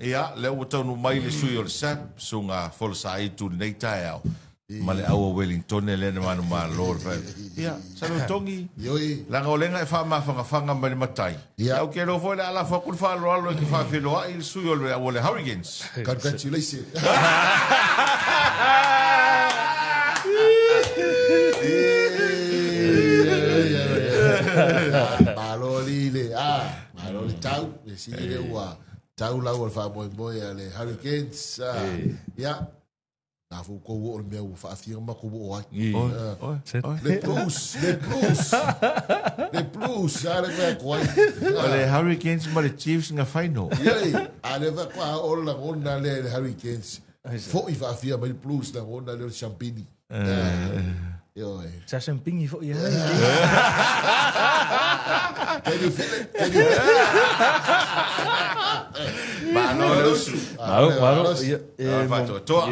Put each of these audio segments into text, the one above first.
Ia, lea ua taunuu mai le sui o le SAP, Susuga Folasa Aitu i lenei taeao, ma le au a Welingtone lea na manumalo le fai. Ia, Salutogi, leaga o lea e faamafangafaga mai le matai. Ia, ou te iloa foi o le a lafo atu le faaaloalo e te faafeiloai le sui o le au a le Hurricanes. Congratulations. Malo alii le, malo le tau, le sili le ua tau lau o le faamoemoe a le Hurricanes. Ia, na fu kou o le mea ua faafia ma kou o ai. Le Blues, le Blues, le Blues, a le mea koai. O le Hurricanes ma le Chiefs nga final. Ia, a le mea koa o la ngona le le Hurricanes. Foi faafia mai le Blues la ngona le Champini. Ioe. Sa Champini foi ia. Can you feel it? Can you feel it? Malo le usu. Malo, malo. Ia, e faatoatoa.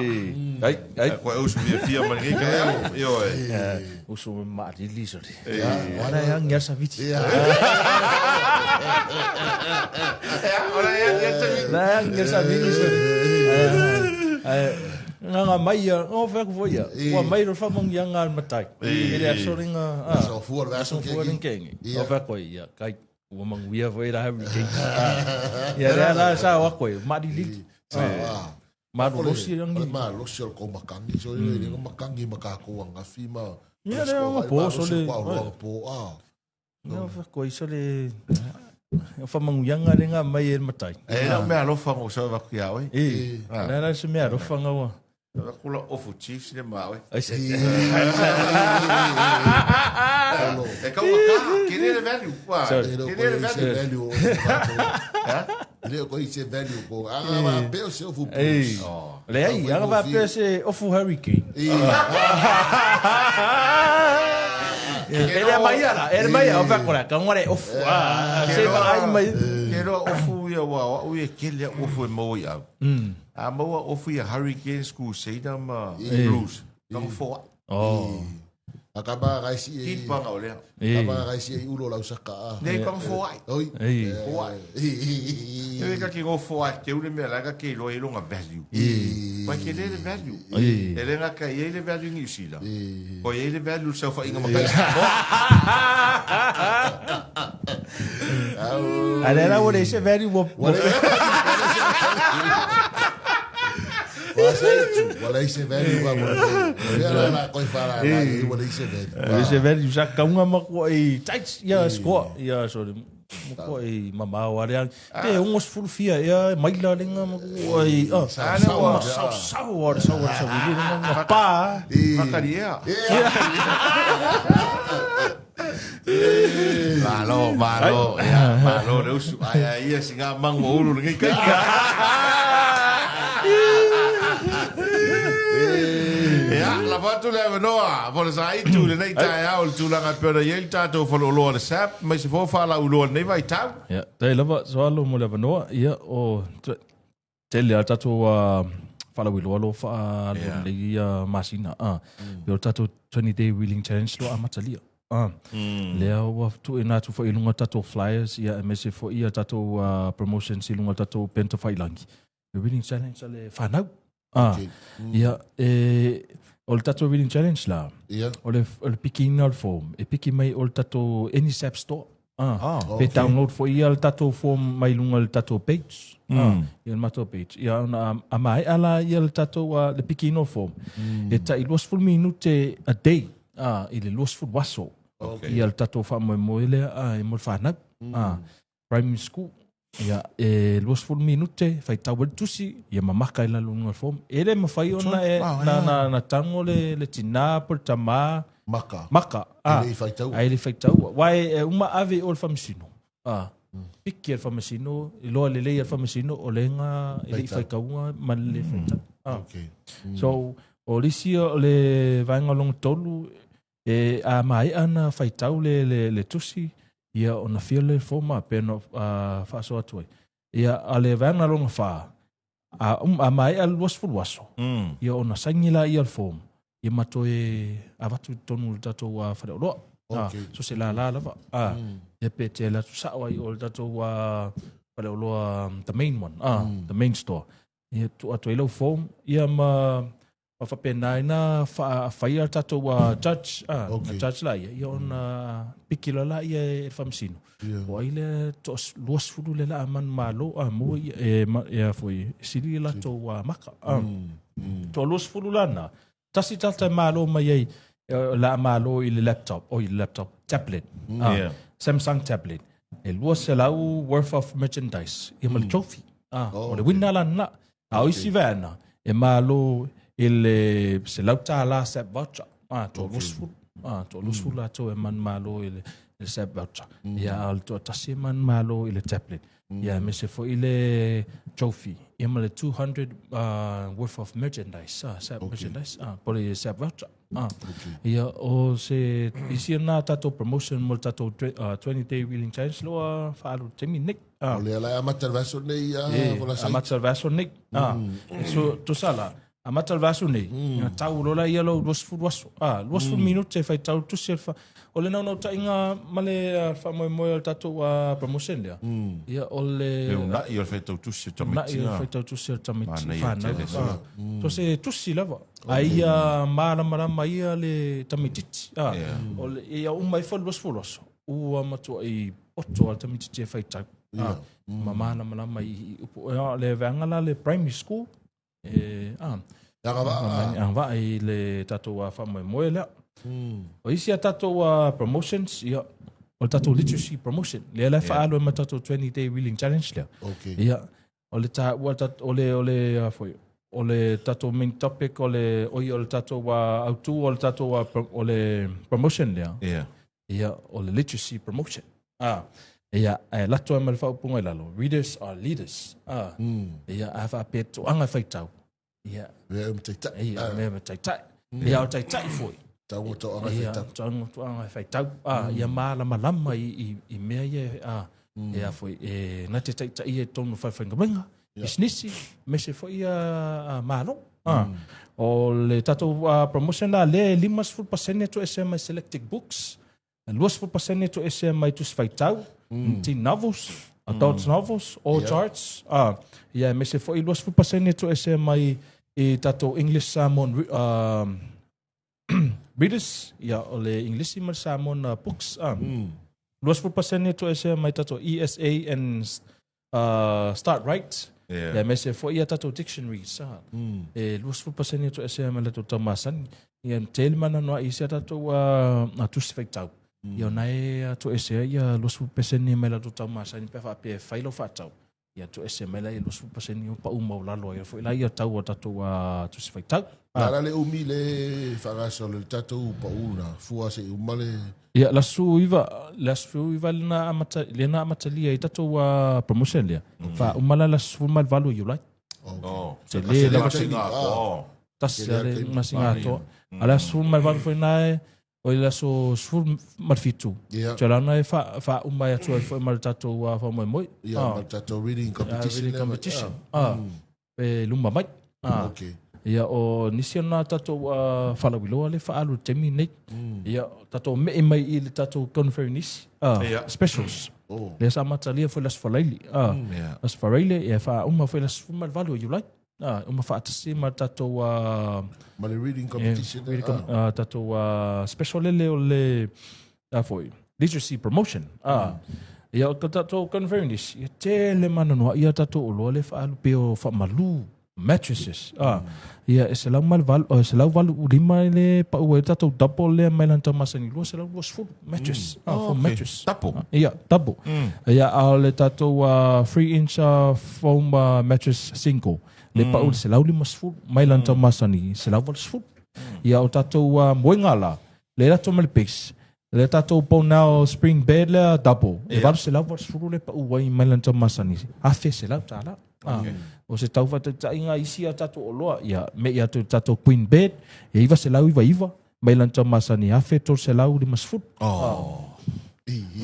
Ai, ai. Koe usu fiafia ma lenei taeao. Ioe. Usu maalili sole. Wala e angi asa viti. Wala e angi asa viti. La e angi asa viti sole. Nganga mai ia, o whea ku ia. Ua mai ro whamangi anga al matai. E le aso ringa. Aso fua le aso kengi. O whea koe ia, kai. Ua manguia foi la hauri kengi. Ia lea la sa o koe, mari lili. Malolosi rangi. Malolosi o le kou makangi. So le le makangi ma ka kou angafi ma. Ia le anga po so le. Po a. Ia fa koi so le o fa manguianga le nga mai e matai. E la mea alofa ngo sa va kia oi. E. La la se mea alofa nga wa. La kula ofu Chiefs le ma oi. Ai se. E kau ka ke le value wa. Ke le value. Ha? Le ko i se value ko. Aga va pe o se ofu. E. Le ai, aga va pe se ofu Hurricane. E le mai ala, e le mai o fa kola, ka ngore ofu. Ah, se va ai mai. Ke roa ofu ia wa, o ia kele ofu e mau i au. A maua ofu ia Hurricanes, Crusader ma Blues. Ka mo foa. Oh. A ka ba gai si e. Ki panga o lea. Ka ba gai si e ulo lau saka a. Nei ka mo foa. Oi. Foa. E ka ki go foa te ule mea la ka ke loa i longa value. Mai ke le value. E le nga ka i le value ni usila. Ko i le value sa fa inga makai. A le la ua se value wa. Wala se value wa mo. Ya la la koi fara la wala se value. Se value sa kaunga ma ko i tight ya score ya so mo ko i mama wa le te ongo sfulu fia ya mai la lenga mo ko i ah sa sa sa wa sa wa sa wi lenga pa makaria. Malo, malo, ya, malo le usu. Ai ai ia singa mangu ulu lengai kai. Ia, la fatu le avanoa, po le sa itu lenei taeao le tulaga e pei ona i ai le tatou faleoloa le SAP, mai se fua faalauiloa lenei vaitau. Ia, tai lava soalo mo le avanoa, ia o tele a tatou faalauiloa lo faalu lenei ia masina. Pe o tatou 20 day wheeling challenge lo amatalia. Lea ua tuuina atu foi i luga o tatou flyers, ia aemaise foi ia tatou promotions i luga o tatou penta failangi. Le reading challenge a le whanau. Okay. Ia, e, o le tatou reading challenge la, Ia. o le, o le pikiina o le form, e piki mai o le tatou any SAP store. Okay. Pe download foi ia le tatou form mai lunga le tatou page. Ia le matou page. Ia ona a maea la ia le tatou le pikiina o form. E tai 20 minute a day, i le 20 aso. Okay. Ia le tatou faamoemoe lea e mo le whanau. Primary school. Ia, e 20 minute, whaitau e le tusi, ia mamaka i lalo lunga form. E le mawhai ona e, na, na, na tango le tina po le tama. Maka. Maka. E le whaitau. A e le whaitau. Wai, e uma ave o le whamasino. Piki e le whamasino, i loa le lei e le whamasino, o le nga, e le i whaikaunga, ma le whaitau. Okay. So, o lisi o le vaenga longo tolu, e a mai ana whaitau le tusi, ia ona fia le forma pe no whaaso atu ai. Ia a le vaenga longa wha, a mai a luasfulu aso. Ia ona saingi la ia le form. Ia matoe avatu tonu le tatou whare oroa. Okay. So se la la lava. Ia pe te la tu sao ai o le tatou faleoloa the main one, the main store. Ia tuu atu ai lau form, ia ma ma faapena ai na faafaia le tatou judge, okay. Judge la ia, ia ona piki loa laia e le faamasino. Po o ai lea toa 20 lea o le a manumalo, maua ia, e, e foi, e sili latou maka. Toa 20 la na, tasi tagata e malo mai ai, o le a malo i le laptop, oi le laptop, tablet, Samsung tablet, e 200 worth of merchandise, ia ma le trophy. O le winner la lena. A o isi vaega, e malo i le $100 SAP voucher, toa 20, toa 20 latou e manumalo i le SAP voucher. Ia, a o le toatasi e manumalo i le tablet. Ia, aemaise foi le trophy, ia ma le 200 worth of merchandise, SAP merchandise, po o le SAP voucher. Ia, o se isi lena tatou promotion mo le tatou 20 day wheeling challenge lea ua faaalu i le taimi lenei. O lea la e amata le vaiaso nei Folasa. Amata le vaiaso nei. So, tusa la, amata le vaiaso nei, ia tau loa laia lou 20 aso. 20 minute e faitau tusi o le O le naunautaiga ma le faamoemoe o le tatou promotion lea, ia o le... Le uunai o le faitau tusi o tamaiti. Uunai o le faitau tusi o tamaiti fanau. So se tusi lava, a ia malamalama ia le tamaitiiti. O le, ia uma ifo le 20 aso, ua matuai poto lava le tamaitiiti e faitau. Ma malamalama i upu. O le vaega la le primary school, e agavaa i le tatou faamoemoe lea. O isi a tatou promotions, ia, o le tatou literacy promotion, lea la e faaalu ai ma le tatou 20 day reading challenge lea. Ia, o le taua o le o le foi, o le tatou main topic o le oi o le tatou autu o le tatou o le promotion lea. Ia, o le literacy promotion. Ia, ae lato ai ma le faaupuga i lalo, readers are leaders. Ia, a faapea toaga e faitau. Ia. Mea e taitai. Ia, mea e taitai. Ia, o taitai foi. Tau o toaga e faitau. Tau o toaga e faitau. Ia malamalama i mea ia, ia foi, e na te taitai i totonu o fale faigaluega, pisinisi, aemaise foi Malo. O le tatou promotion la lea e 50% toesea mai selected books, 20% toesea mai tusi faitau, teen novels, adult novels, all charts. Ia, aemaise foi 20% toesea mai i tatou English Samoan readers, ia, o le English ma le Samoan books. 20% toesea mai tatou ESA and Start Right. Ia, aemaise foi ia tatou dictionaries. E 20% toesea mai latou tau masani. Ia, tele mana noa i isi a tatou tusi faitau. Ia, o na e toesea ia 20% mai latou tau masani pe faapea e fai lau faatau. Ia toese mai la ia 20% o pau maualalo ai foi la ia tau o tatou tusi faitau. La le umi le faagasolo le tatou pau na fua se uma le... Ia, le aso 9, le aso 9 lena amata, lena amatalia i tatou promotion lea. Faauma la le aso 18 o Iulai. Se le lava tasi le masina atoa. A le aso 18 foi na e, o le aso 17. Te lana e faauma atu ai foi ma le tatou faamoemoe. Ia, ma le tatou reading competition. Reading competition. E luma mai. Ia, o nisi o na tatou faalauiloa le faaalu i le taimi nei. Ia, tatou me'i mai i le tatou conference specials. Lea sa amatalia foi le aso Faraile. Aso Faraile, ia faauma foi le aso 18 o Iulai. Uma faatasi ma le tatou... Ma le reading competition. Tatou special lele o le foi, literacy promotion. Ia, o tatou conference, ia tele mananoa ia tatou oloa le faaalu pe o faamalu, mattresses. Ia, e 185 le pau ai tatou double lea mai lana taumasani, 220 mattress. Foam mattress. Double. Ia, double. Ia, a o le tatou 3-inch foam mattress single. Le pau le 150 mai lana taumasani, 180. Ia, o tatou moega la, le lato ma le base. Le tatou Bonao spring bed lea double. E 880 le pau ai mai lana taumasani, $1,100. O se tau faataitaiga isi a tatou oloa, ia, me i atu tatou queen bed, e 999 mai lana taumasani, 1,350.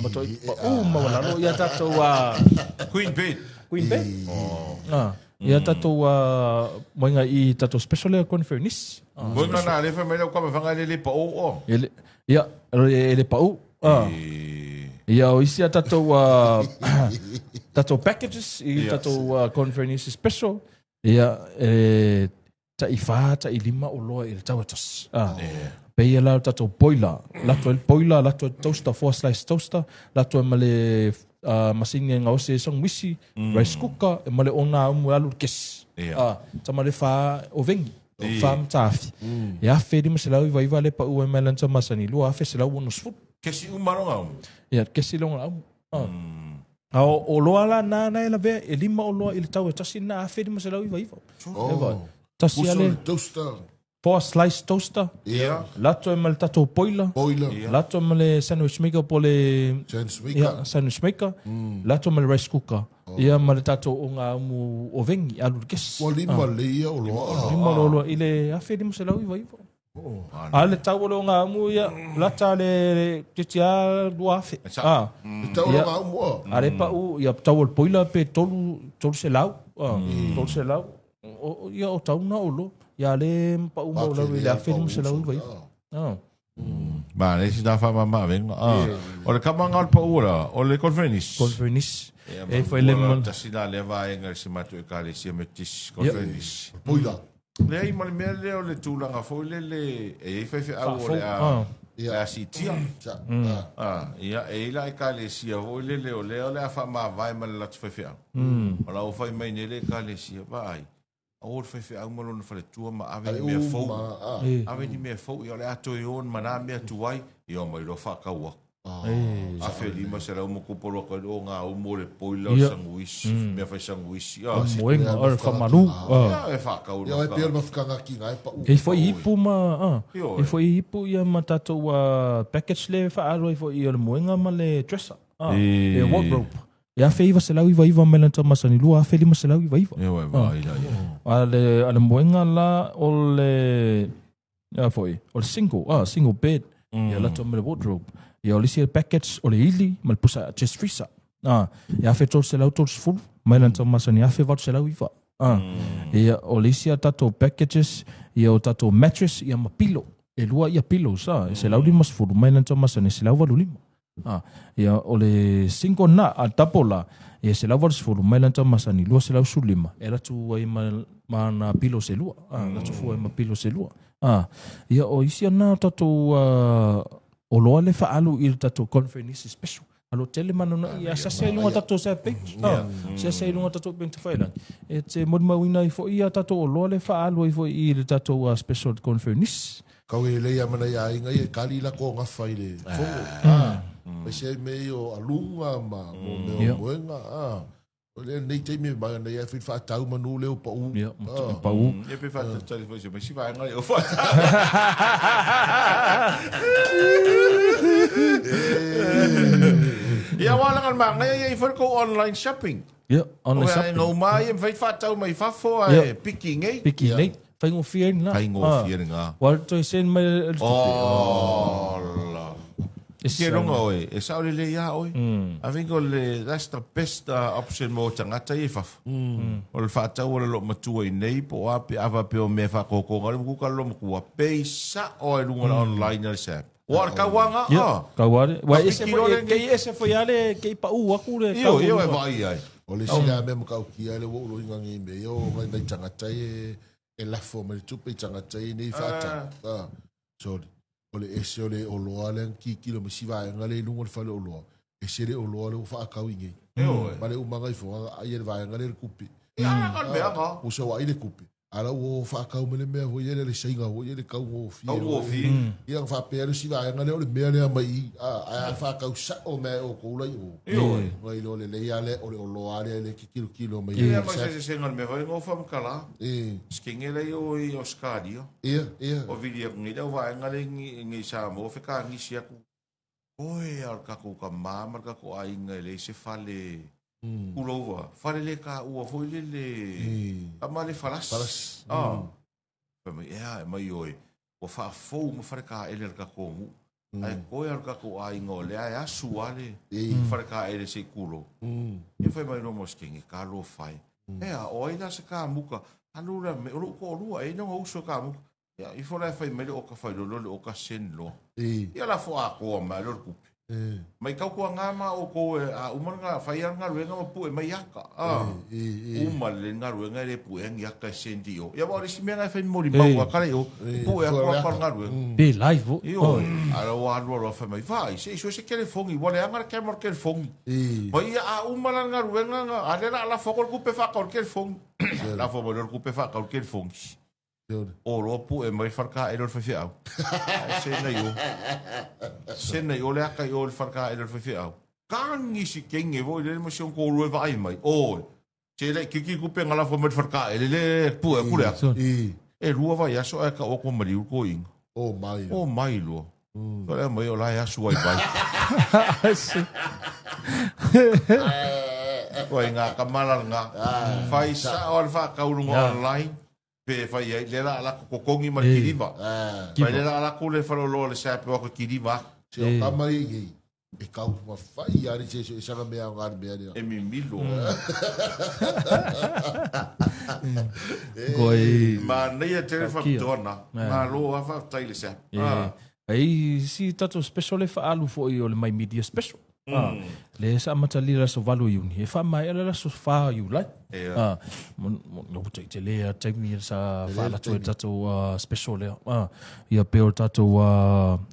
Matoi pau maualalo ia tatou Queen bed. Queen bed. Ia tatou moega i tatou special lea conference. Moega na le fai mai lau kama whanga le pau o. Ia, e le pau. Ia o isi a tatou tatou packages i tatou conference special. Ia e tai 4 tai 5 o loa i le tau e tasi. Pe ia la o tatou boiler, lato e boiler, lato e toaster, 4 slice toaster, lato e ma le masini e gaosi ai saguisi, rice cooker, e ma le ona umu e alu i le kesi. Tama le fa o vengi, fa matafi. E 1599 le pau ai mai lana masani, 2160. Kesi uma longa umu. Ia, kesi longa umu. A o loa la na na e lavea, e 5 o loa i le tau e tasi na 1599. Oh. Tasi ale toaster. 4 slice toaster. Yeah. Lato e ma le tatou boiler. Lato ma le sandwich maker po le sandwich maker. Yeah, sandwich maker. Lato ma le rice cooker. Ia ma le tatou o ngā umu o vengi alu le kesi. Ua lima le ia o loa. Lima o loa i le 1599. A le tau o le o ngā umu ia lata le titia 2000. Le tau o le ngā umu a. A le pau ia tau o le boiler pe 300. 300. Ia o tau na o loa. Ia le pau mau lau i le 1599. Ma le si na fa ma venga. O le kama ngal pa ura, o le conference. Conference. E foi le mon tasina le va enga se matu e kale si metis conference. Boila. Le ai ma le mea le o le tulaga foi le le e fai fai au o le a a sitia. Ia e ila e kale si foi le le o le a fa ma vai ma le latu fai fai au. O la o fai mai ne le kale si va ai. O le fai au ma lona faletua ma ave ni mea fou. Ave ni mea fou ia le ato i on mana mea tuai ia mai lo whakaua. 1500 mo kupolo ko o ngā umo le poila sanguisi, mea whai sanguisi. Moenga o le whamalu. E whakau. Ia e pia le mawhakanga ki ngā e pau. E foi ipu ma, e foi ipu ia ma tatou package le whaaro e foi i o le moenga ma le dresser. E wardrobe. E 1999 mai lana masani 2599. E wai vai la. A le moenga la o le ia foi o le single, single bed. Ia lato ma le wardrobe. Ia o le isi package o le ili ma le pusa chest freezer. Ia 1330 mai lana masani 1809. Ia o le isi tatou packages ia o tatou mattress ia ma pillow. E lua ia pillows e 150 mai lana masani 185. Ia o le single na a double la ia 180 mai lana masani 215 e latu ai ma na pilo se lua latu fua ma pilo se lua ia o isi na tatou o loa le faalu i le tatou conference special alo tele mana ia sase i lunga tatou sa page sase i lunga tatou pente faila e te molimauina i foi ia tatou o loa le faalu i foi i le tatou special conference kau e leia mana ia inga ia kali la ko ngafa i le fogo. Mai se me o alunga ma mo me o moenga. O le nei te me mai nei e fa tau manu le o pau. Ia, pau. Ia pe fa tau foi se mai si vai ngai o fa. Ia wala ngal ma ngai ia foi ko online shopping. Ia, online shopping. No mai e fa tau mai fa fo e picking nei. Picking nei. Whaingofia ni la. Whaingofia ni ngā. Wa toi sen mai le tupe. Oh la. Ke ronga oe, e sao le le ia oe. I think ole, that's the best option mo tangata i fafo. O le whaatau o le lo matua i nei, po a pe ava pe o mea whakoko, ngā le mkuka lo mkua, peisa o e lunga online ale sap. O ar kauanga, a. Kauare. Wa ese foi, kei ese foi ale, kei pa u aku le. Io, io e vai ai. O le sila me mkau kia le wo ulo inga ngi me, io ngai nai tangata e e lafo mai tupe i tangata i nei whaatau. Sorry. O le ese o le oloa le kiki lo masiva nga le lungo le fale oloa. Ese le oloa le whaakau i ngi. Ma le umanga i fonga ai le vaenga le kupi. Ia nga mea nga. O se wa i le kupi. Ala o whaakau me le mea ho i le seinga ho i le kau o fie. Kau o fie. Ia nga whapea le siva nga le o le mea le ama i. A whaakau sa o mea o koula i o. Ngai lo le leia le o le oloa le le kikilo kilo mai. Ia mai se senga le mea hoi ngō whamkala. Skenge le o i Oscaria. Ia, ia. O vili aku ngi leo vaenga le ngi sa mo wheka ngisi aku. Oe al kako ka mama kako ainga le se fale. Uloua, fale le ka ua foi le le ama le falas. Falas. Mai ea mai oi. O fa fou ma fale ka ele ka komu. Ai koe al kako ainga o le ai asu ale. Fale ka ele se kulo. E fai mai no moskengi ka lo fai. Ea o ai la se ka muka. Alura me o ko lua e no uso ka muka. Ia i fo la fai mai o ka fai lo lo o ka sen lo. Ia la fo a ko ma lo kupi. Mai tautuaga ma outou e a uma le fai lava le galuega ma pue mai aka. A, uma lelei le galuega e le puea ni aka e send i o. Ia aua o le isi mea lena e fai molimau aka le i o, pue atu aka o le galuega. Pe live foi. Ioe, a la ua alu alu lava fai mai, vaai, se i sue se telefoni, ua leaga le camera o le telefoni. Ma ia a uma la le galuega, a lea o le a lafo atu le tupe faatau le telefoni. Lafo mai loa le tupe faatau le telefoni. O loa pue mai le faletaele o le faifeau. Ae sena i o. Sena i o le aka i o i le faletaele o le faifeau. Tagi si kenge foi lele ma si ona toalua e vaai mai. Oi, se laitiiti le tupe na lafo mai le faletaele le pue atu le aka. E lua vaiaso ae tau atu maliu le toeaina. O mai. O mai loa. Fai mai o la e asu ai vai. Oi ngā kamala ngā. Fai sao le whakauruga online. Pe fai ai, le la ala ko kokongi ma le kiriva. Fai le la ala ko le whaloloa le sape o ko kiriva. Se o kama i i, e kau ma fai ari se se sanga mea o ngā mea nia. E mimilo. Koi. Ma nei e tere whakitoana. Ngā loa whaktai le sape. Ai si tatou special e whaalu foi o le My Media Special. Le sa amatalia le aso 8 Iuni, e faamaea le aso 4 Iulai. No te te le a taimi sa whaalatu e tatou special lea. Ia pe o tatou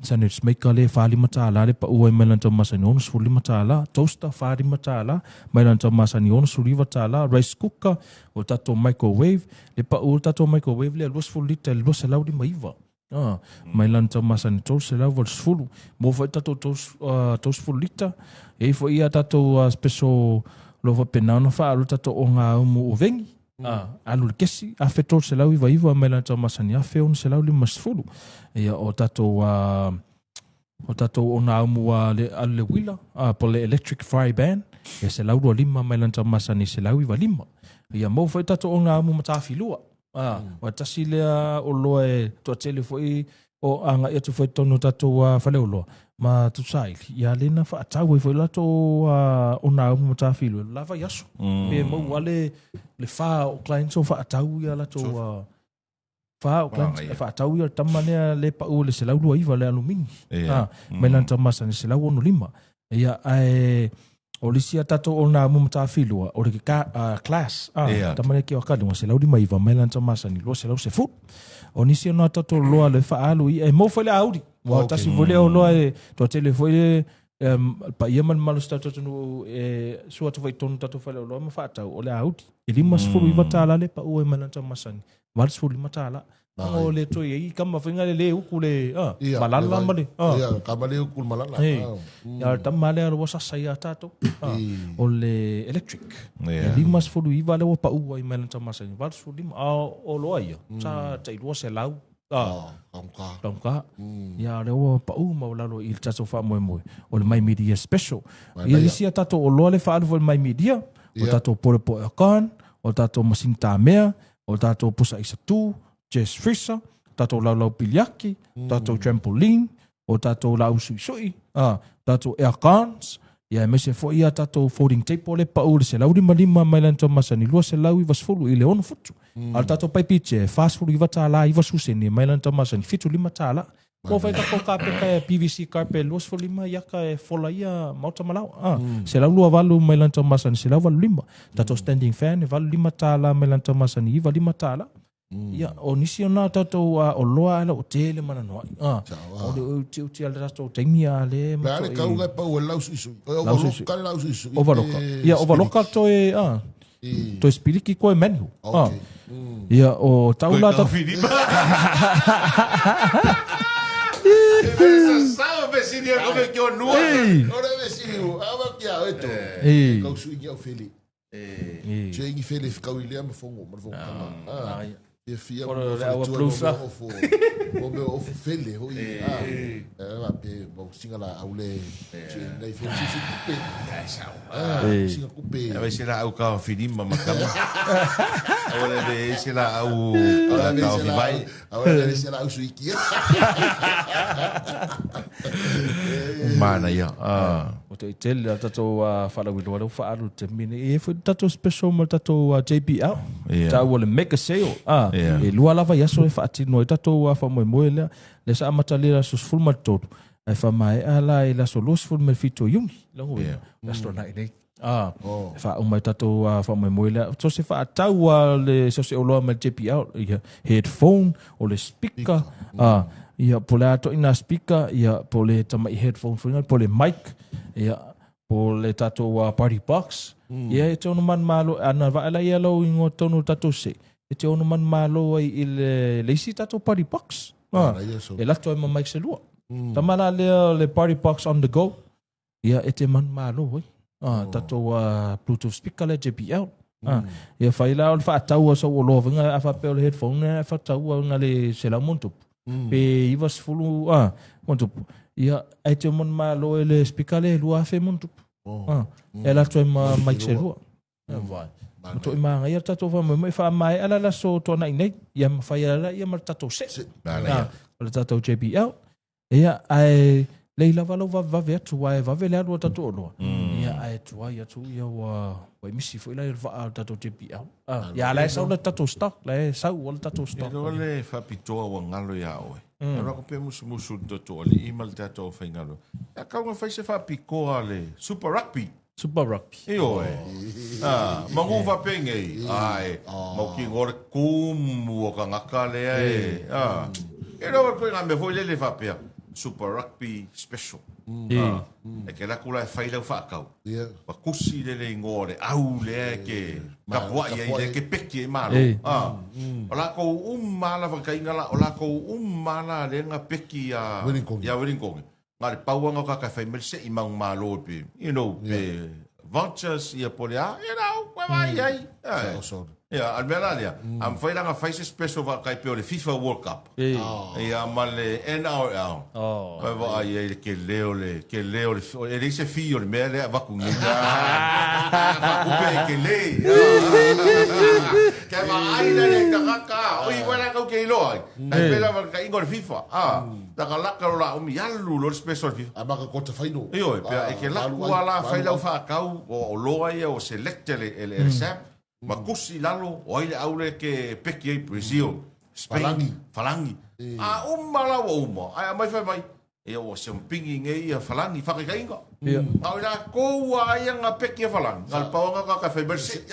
sandwich maker le $45 le paua ai mai lana tau masani $65, toaster $45 mai lana tau masani $69, rice cooker o tatou microwave le paua o tatou microwave lea 20 lita i le 259. Mai lana tau masani 380. Mo foi tatou 30 lita. E i foi ia tatou special lo faapena ona faaalu tatou ogaumu o vengi. Alu le kesi, 1399 mai lana tau masani 1650. Ia o tatou o tatou ogaumu le alu le uila, po le electric fry pan, e 125 mai lana tau masani 195. Ia mo foi tatou ogaumu matafilua. Ua tasi lea oloa e toatele foi o agai atu foi i totonu o tatou faleoloa ma tusaili, ia lea na faatau ai foi latou ogaumu matafilua i le la vaiaso. Pe maua le fa o clients o faatau ia latou fa o clients e faatau ia le tama lea le pau le 129 le alumini. Mai lana tau masani 165. Ia ae o le isi a tatou ogaumu matafilua o le class tama lea ki o akaluga 159 mai lana tau masani 210. O nisi ona tatou loa le faaalu i e mo foi le auli. Ua tasi foi le oloa e toatele foi le paia ma le malosi tatou atunuu e sua atu foi i totonu o tatou faleoloa ma faatau o le auli. E $59 le pau ai mai lana tau masani $85. O le toe ai kama foi ngale le uku le malala ma le ia kama le uku malala ia tama le alo sa sai a tatou o le electric e 59 le ua pau ai mai lana tau masani 85 a o loa ia sa tai 200 Kamuka. Ia le ua pau ma lalo i le tatou faamoemoe o le My Media Special. Ia isi a tatou oloa le faaalu foi le My Media, o tatou polepoe aircon, o tatou masini tamea, o tatou pusa aisa tu, chest freezer, tatou laulau piliaki, tatou trampoline, o tatou laau suisui, tatou aircons, ia aemaise foi ia tatou folding table le pau le 155 mai lana tau masani 290 i le 6 futu. A o le tatou paipi chair $49 90 sene mai lana tau masani $75. Ko whai tatou kapeta e PVC carpet 25 iaka e fola ia maota malaoa. 128 mai lana tau masani 185. Tatou standing fan e $85 mai lana tau masani $95. Ia, o nisi ona tatou oloa ala o tele mana noai. O le utiuti ala tatou taimi a le Le ale kau ngai pau e lau suisui. O overloka le lau suisui. Overloka. Ia, overloka toe, toe spiliki koe manual. Ia, o taula tatou. Sa vesini ko me ki o nua. Ore vesini o awa kia eto. Kau sui ni au fele. Se ingi fele kau i lea ma fongo ma fongo kama. Fia fia mo le awa blues la. O me o fele hoi. La pe mo singa la au le nei fele si kupe. Singa kupe. Ave se la au ka filima ma kama. Au le be se la au ka vivai. Au le se la au suiki. Mana ia. O te tele a tatou whalauiloa leo whaalu te mine. E foi tatou special ma tatou JBL. Tau o le mega sale. E lua lava i aso e whaatino i tatou whamoemoe lea. Le sa amata lea aso 13. Ae faamaea la i le aso 27 o Iuni, logo uiga, le aso Toonai nei. E faauma ai tatou faamoemoe lea. So se faatau a le so se oloa mai le JBL, ia headphone, o le speaker, ia po o le a itoaiga speaker, ia po o le tamai headphone foi lea, po o le mic, ia po o le tatou party box. Ia e te ono manumalo, ana vaai la ia lou igoa tonu o le tatou se, e te ono manumalo ai i le isi tatou party box. E lato ai ma mic se lua. Tama la lea o le party box on the go, ia e te manumalo ai. Tatou Bluetooth speaker lea JBL. Ia fai la o le faatau o sau oloa vainga a faapea o le headphone lea faatau a le 100 ma ono tupu. Pe 90 ma tupu. Ia e te manumalo e le speaker lea 2000 ma ono tupu. E ala atu ai ma mic se lua. Vai. Ma toi maga ia tatou faamoemoe faamaea la le aso Toonai nei. Ia ma fai ala ia ma le tatou se. O le tatou JBL. Ia ae lei lava lau vavevave atu aua e vave le alu o tatou oloa. Ia ae tuai atu ia ua misi foi la i le vaa o le tatou JBL. Ia la e sau le tatou stock, la e sau o le tatou stock. E loa le faapitoa ua galo iā oe. Alu aku pe musumusu i le totoalii ma le tatou aufaigaluega. Ia kau na fai se faapitoa le Super Rugby. Super Rugby. Ioe. Magu faapengei. Ae, mautinoa le tumu o tagata lea e... E loa koe ngā mea foi lele faapea. Super Rugby Special. E ke laku la e fai lau whaakau. Pa kusi lele ingoa le au lea e ke kapuai ai le ke peki e malo. O la kou umma la whakainga la, o la kou umma la le nga peki a ia Wellington. Ngā le pauanga o kaka whai mai se i maung malo pe, you know, pe vouchers ia po le a, you know, koe vai ai. Ia, al mea la lea, am whai langa whai se special whakai pe o le FIFA World Cup. Ia, ma le NRL. Whai wa ai ai le ke leo le, ke leo le, e lei se fi o le mea lea vaku ngi. Whakupe e ke le. Ke ma ai la le kakaka. Oi, wala kau ke iloa. Ai pela wa ka ingo le FIFA. Taka laka lo la umi alu lo le special FIFA. A maka kota whaino. Io, pea e ke laku ala whai lau whaakau o loa ia o select ele SAP. Ma kusi lalo o ai le aule ke peki ai Brazil, Spain, Falangi. Falangi. A uma la ua uma. Ai a mai whai mai. Ia ua se mpingi ngei ia Falangi whakakainga. Ngā oi la koua ai ngā peki a Falangi. Ngā le pauanga ka ka whai mai se.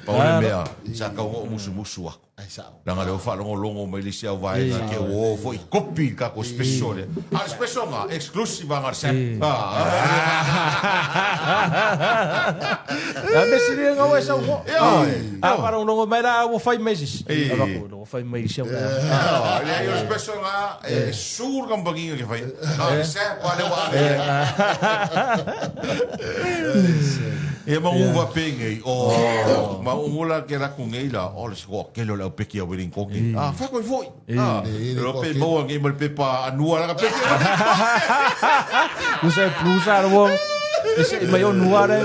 Pau le mea, sa kau ngō musu musu aku. Ai sao. Langa leo whaalongo mai lisi au vaenga ke o fo i kopi ka ko special le. A special nga exclusive nga sep. A me siri nga wa sau mo. Ia. A para un longo mai la ua fai meses. A bako lo fai mai sia. Le ai o special nga e sur kampangi ke fai. A sep a le wa. E ma uva pengei. O ma ungula ke la kungei la. O le siko ke lo la peki a wedding koki. Ah fa koi foi. Ah lo pe mo ngi mo pe pa anua la peki. Usa plusa ro. Ese mai o nuara.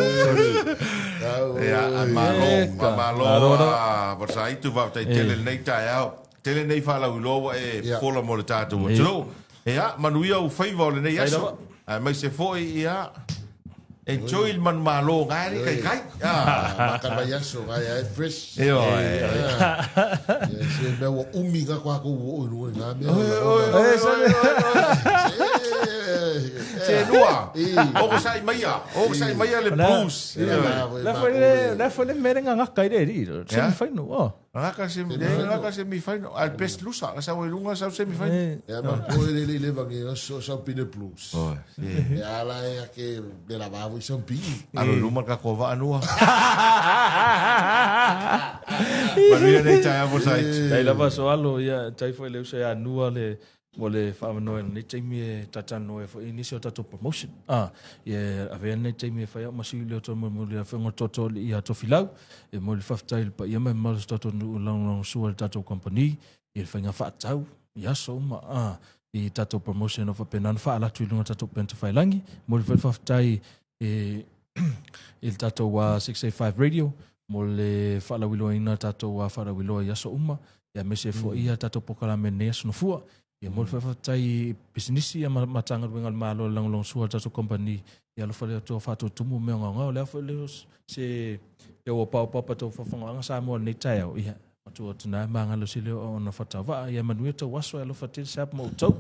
Ia a malo a malo a vorsa itu va tai tele nei tai au. Tele nei fa la ulo e fola mo le tatou. Tlo. Ia manuia u faiva o le nei aso. Ai mai se foi ia. Enjoy il man malo ngai kai kai. Maka mai aso ngai ai fresh. Io. Se me ua umi nga kwa ko o no nga me. Se lua. O ko sai maia. O ko sai maia le blues. La foi le mere nga kai le ri. Semi final. Oh. Nga se nga semi final. Al best lusa sa o lunga sa semi final. Ya ma ko le le le vangi so sa pine blues. Oh. Ya la ya ke de la va voi sa pine. Alo luma ka ko va anua. Manuia nei tai avo sai. Tai lava so alo ia tai foi le usa anua le mo le whaamanoe nei taimi e tatano e foi nisi o tatou promotion. Ia avea nei taimi e whai au masi le o tō mo le whenga toto i a Tofilau. E mo le whawhitai le pa ia mai malo tatou nuu langolongo sua le tatou company. I le whainga whaatau i aso uma i tatou promotion o whapenana whaalatu i lunga tatou penta whailangi. Mo le whawhitai i le tatou 685 Radio. Mo le whaalawiloa tatou whaalawiloa i aso uma. Ia mese fo ia tatou pokalame nei aso nofua. Ia mo le whawhitai business ia matanga ruenga le malo langolongo sua tatou company. Ia alofa le atua whaatutumu mea ngau ngau. Lea fo le se e ua pau papa tau whawhangoanga sa mua nei tai au. Ia atu atu na magalo sile o ona fatava'a ia manuia tau aso e alofa tele se apu ma outou.